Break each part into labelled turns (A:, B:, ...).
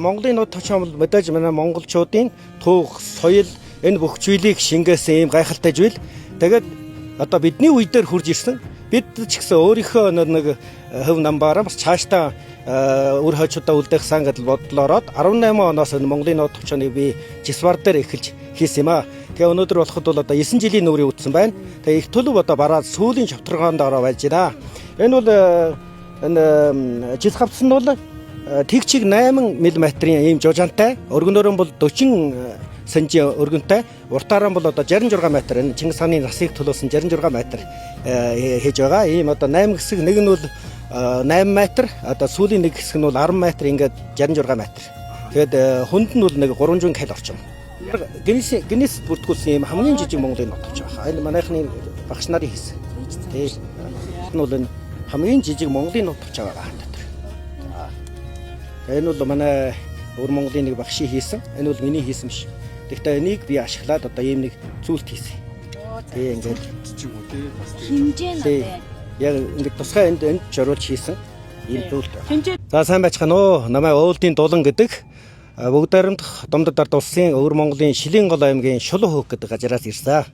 A: Монголын нууд товчхон бол мэдээж манай монголчуудын түүх, соёл энэ бүх зүйлийг шингээсэн ийм гайхалтай зүйл. Тэгээд одоо бидний үе дээр хурж ирсэн. Бид ч гэсэн өөрийнхөө нэг хөв намбаараа бас цаашдаа үр хойчуудаа үлдээх сан гэдэл бодлоороод 18 оноос энэ Монголын нууд товчхоныг би Жисвар дээр эхэлж хийсэн юм аа. Тэгээ өнөөдөр болоход бол одоо 9 жилийн нүрийн үтсэн байна. Тэгээ их төлөв одоо бараад сүүлийн шавтаргаанд ороо байж байна. Энэ бол энэ жис хавцсан нь бол тэгчиг 8 мм-ийн ийм жужаантай, өргөнөөр нь бол 40 санжийн өргөнтэй, уртаараа нь бол одоо 66 м, энэ Чингис хааны насыг төлөөсөн 66 м хийж байгаа. Ийм одоо 8 хэсэг, нэг нь бол 8 м, одоо сүүлийн нэг хэсэг нь бол 10 м, ингээд 66 м. Тэгээд хүнд нь бол нэг 300 кг орчим. Гиннес бүртгүүлсэн ийм хамгийн жижиг Монголын нот болж байгаа. Энэ манайхны багш нарын хийсэн. Тий. Энэ бол энэ хамгийн жижиг Монголын нот болж байгаа дотор. Энэ бол манай өвөр Монголын нэг багшийн хийсэн. Энэ бол миний хийсэн биш. Тэгэхдээ энийг би ашиглаад одоо ийм нэг зүйлт хийсэн. Тий, ингээд
B: Жижиг үү те бас тийм.
C: Хэмжээ нь
A: тий.
C: одоо яг
A: Яг ингээд тусгай энд зориулж хийсэн ийм зүйлт.
D: Хэмжээ
A: За, сайн байцгаана уу. Намайг Уулдын Дулан гэдэг Бүгд найрамдах Домдод ард улсын өвөр Монголын Шилийн гол аймгийн Шулан хөг гэдэг газараас ирсэн.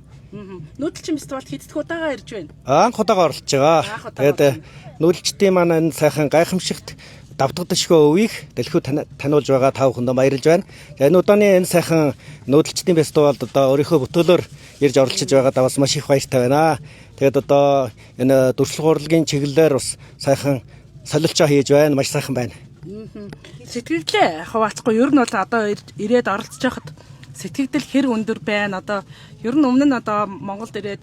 D: Нүүдэлчин фестивалд хэд дэх удаага ирж байна?
A: Анх удаага оролцож байгаа.
D: Анх удаага.
A: Тэгээд нүүдэлчдийн маань энэ сайхан гайхамшигт давтагдашгүй өвийг дэлхүү таниулж байгаа та бүхэндээ баярлж байна. За, энэ удааны энэ сайхан нүүдэлчдийн фестивалд одоо өөрийнхөө бүтээлөөр ирж оролцож байгаадаа бас маш их баяртай байна. Тэгээд одоо энэ дүрслэх урлагийн чиглэлээр бас сайхан солилцоо хийж байна. Маш сайхан байна.
D: Сэтгэлдээ хуваалцахгүй, ер нь бол одоо ирээд оролцож байхад сэтгэгдэл хэр өндөр байна? Одоо ер нь өмнө нь одоо Монголд ирээд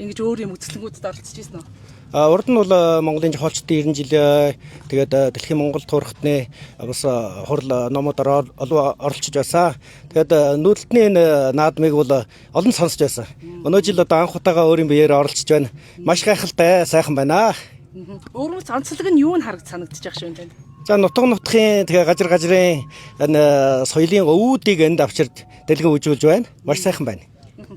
D: ингэж өөр юм үзэсгэлэнгүүдэд оролцож ирсэн үү?
A: Урд нь бол Монголын жохоолчдын 90 жил, тэгээд дэлхийн Монгол туурхтны бас хурал номуудаар олон оролцож байсан. Тэгээд нүүдэлтний энэ наадмыг бол олон сонсож байсан. Өнөө жил одоо анх удаага өөрийн биеэр оролцож байна. Маш гайхалтай, сайхан байна.
D: Өөрөөс онцлог нь юу нь харагд санагдчих шиг байна танд?
A: За, нутаг нутгийн, тэгээ газар газрын энэ соёлын өвүүдийг энд авчирд дэлгэн үжүүлж байна. Маш сайхан байна.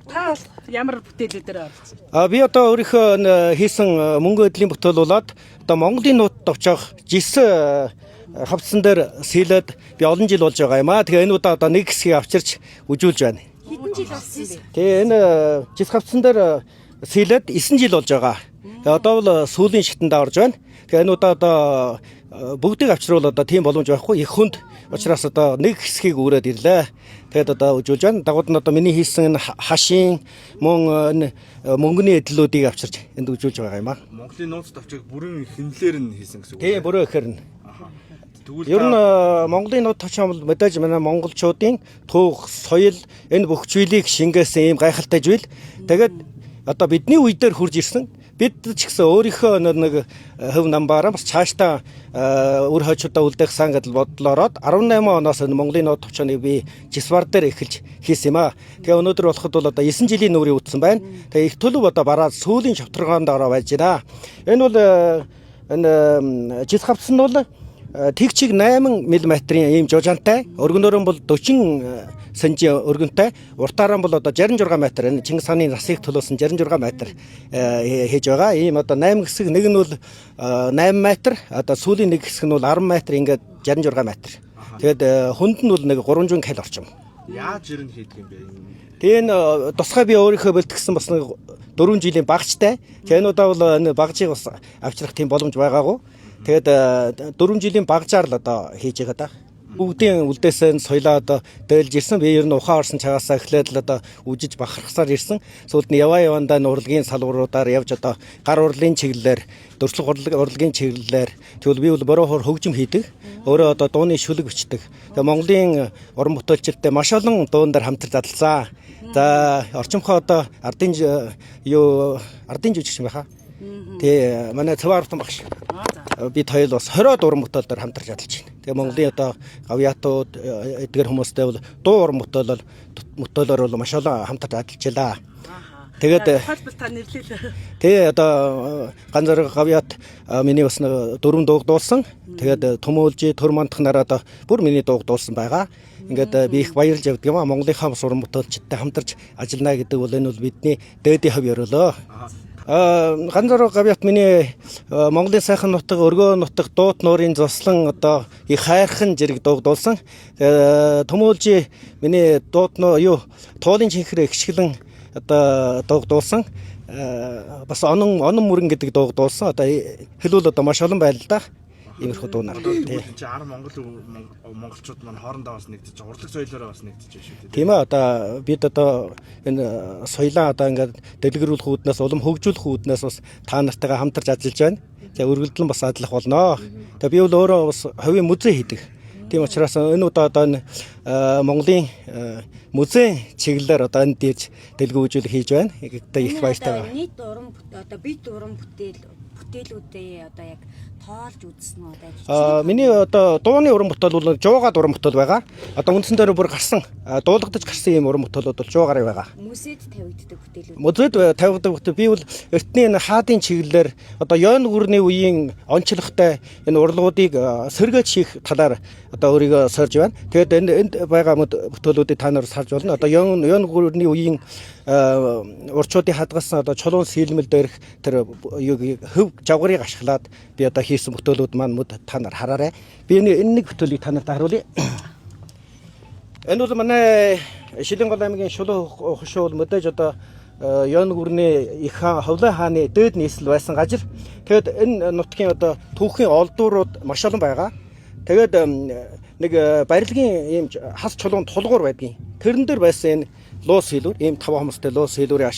D: Та бол ямар бүтээлүүдээр оролцсон?
A: Би одоо өөрийнхөө энэ хийсэн мөнгө өдлийн бүтээл болоод одоо Монголын нут товчоох жис хавцсан дээр сийлээд би олон жил болж байгаа юм аа. Тэгээ энэ удаа одоо нэг хэсгийг авчирч үжүүлж байна.
C: Хэдэн жил болсон бэ?
A: Тэгээ энэ жис хавцсан дээр сийлээд 9 жил болж байгаа. Тэгээ одоо бол сүүлийн шатанд орж байна. Тэгээ энэ удаа одоо бүгдийг авчруул одоо тийм боломж байхгүй, их хүнд учраас одоо нэг хэсгийг үүрээд ирлээ. Тэгээд одоо үжүүлж байна. Дагууд нь одоо миний хийсэн энэ хашийн мөн энэ мөнгөний эдлүүдийг авчирч энд үжүүлж байгаа юм аа.
B: Монголын нууц товчийг бүрэн хинлээр нь хийсэн гэсэн үг.
A: Тийм, бүрөө ихээр нь.
B: Тэгвэл
A: Ер нь Монголын нууд товчхон бол мэдээж манай монголчуудын түүх, соёл энэ бүх зүйлийг шингээсэн ийм гайхалтай зүйл. Тэгээд одоо бидний үе дээр хурж ирсэн. Бид ч гэсэн өөрийнхөө нэг хөв намбаараа бас цаашдаа үр хойчуудаа үлдээх сан гэдэл бодлоороод 18 оноос энэ Монголын нууд товчхоныг би Жисвар дээр эхэлж хийсэн юм аа. Тэгээ өнөөдөр болоход бол одоо 9 жилийн нүрийн үтсэн байна. Тэгээ их төлөв одоо бараад сүүлийн шавтаргаанд ороо байж байна. Энэ бол энэ жис хавцсан нь бол тэгчиг 8 мм-ийн ийм жужаантай, өргөнөөр нь бол 40 санжийн өргөнтэй, уртаараа нь бол одоо 66 м, энэ Чингис хааны насыг төлөөсөн 66 м хийж байгаа. Ийм одоо 8 хэсэг, нэг нь бол 8 м, одоо сүүлийн нэг хэсэг нь бол 10 м, ингээд 66 м. Тэгээд хүнд нь бол нэг 300 кг орчим.
B: Яаж ер нь хийдэг юм бэ?
A: Тэгээ энэ тусгай би өөрийнхөө бэлтгэсэн бас нэг 4 жилийн багжтай. Тэгээ энэ удаа бол энэ багжийг бас авчрах тийм боломж байгаагүй. Тэгээд 4 жилийн багжаар л одоо хийж байгаа да. Бүгдийн үлдээсээ нь соёлоо одоо дээлж ирсэн. Би ер нь ухаан орсон чагаасаа эхлээд л одоо үжиж бахархсаар ирсэн. Сүүлд нь яваа явандаа нь урлагийн салбаруудаар явж одоо гар урлын чиглэлээр, дөрслөх урлагийн чиглэлээр, тэгвэл би бол бороо хор хөгжим хийдэг. Өөрөө одоо дууны шүлэг бичдэг. Тэгээ Монголын уран бүтээлчдтэй маш олон дуун дээр хамтарч задлсан. За, орчимхоо одоо ардын юу ардын жүжигч юм байхаа. Тэ манай Цэвэн Арвтан багш. Бид хоёр бас 20-од уран бүтээл дээр хамтарч ажиллаж байна. Тэгээ Монголын одоо гавьяатууд эдгэр хүмүүстэй бол дуу уран бүтээл бүтээлээр бол маш олон хамтарч ажиллаж байлаа. Тэгээд
D: Тухайлбал та нэрлэе.
A: Тэ одоо ганц зэрэг гавьяат миний бас нэг дөрвөн дууг дуулсан. Тэгээд Төмөөлжи, Төр мандах нараа одоо бүр миний дууг дуулсан байгаа. Ингээд би их баярлж явдаг юм а. Монголынхаа бас уран бүтээлчдтэй хамтарч ажиллана гэдэг бол энэ бол бидний дээдийн хувь ёроолоо.
B: Аа.
A: Ганзаруу гавьяат миний Монголын сайхан нутаг, өргөө нутаг, дуут нуурын зуслан одоо их хайрхан зэрэг дуугдуулсан. Төмөөлжи миний дуут нуу юу туулын чихэр ихшгэлэн одоо дуугдуулсан. Бас онон онон мөрөн гэдэг дуугдуулсан. Одоо хэлүүл одоо маш олон байл л да. Иймэрхүү дуунаар.
B: Одоо тэгвэл энэ чинь ар Монгол монголчууд маань хоорондоо бас нэгдэж, урлаг соёлоороо бас нэгдэж байна шүү дээ.
A: Тийм ээ, одоо бид одоо энэ соёлоо одоо ингээд дэлгэрүүлэх үүднээс, улам хөгжүүлэх үүднээс бас та нартайгаа хамтарч ажиллаж байна. За, үргэлжлэн бас ажиллах болно. Тэгээ би бол өөрөө бас хувийн музей хийдэг. Тийм учраас энэ удаа одоо энэ Монголын музейн чиглэлээр одоо энэ дэж дэлгэрүүлж хийж байна. Одоо их баяртай байна.
C: Нийт уран одоо бид уран бүтээлүүдээ одоо яг тоолж үзсэн үү одоо?
A: Миний одоо дууны уран бүтээл бол 100 гаруй уран бүтээл байгаа. Одоо үндсэн дээр бүр гарсан, дуулгадаж гарсан ийм уран бүтээлүүд бол 100 гаруй байгаа.
C: Музейд тавигддаг бүтээлүүд.
A: Музейд тавигдаг бүтээл би бол эртний энэ хаадын чиглэлээр одоо Йон гүрний үеийн онцлогтой энэ урлагуудыг сэргээж хийх талаар одоо өөрийгөө сорж байна. Тэгээд энэ энд байгаа бүтээлүүдийг та нар харж болно. Одоо Йон гүрний үеийн урчуудыг хадгалсан одоо чулуун сэлмэл дээрх тэр юг хөв жавгарыг ашиглаад би одоо хийсэн бүтээлүүд маань мөд та нар хараарай. Би энэ нэг бүтээлийг та нарт харуулъя. Энэ бол манай Шилэн гол аймгийн Шулуун хошуул мэдээж одоо Йон гүрний их хаан Ховлын хааны дээд нийслэл байсан газар. Тэгэд энэ нутгийн одоо түүхийн олдуурууд маш олон байгаа. Тэгээд нэг барилгын ийм хас чулуун тулгуур байдгийн. Тэрэн дээр байсан энэ луус хэлүүр, ийм таван хомстой луус хэлүүрийн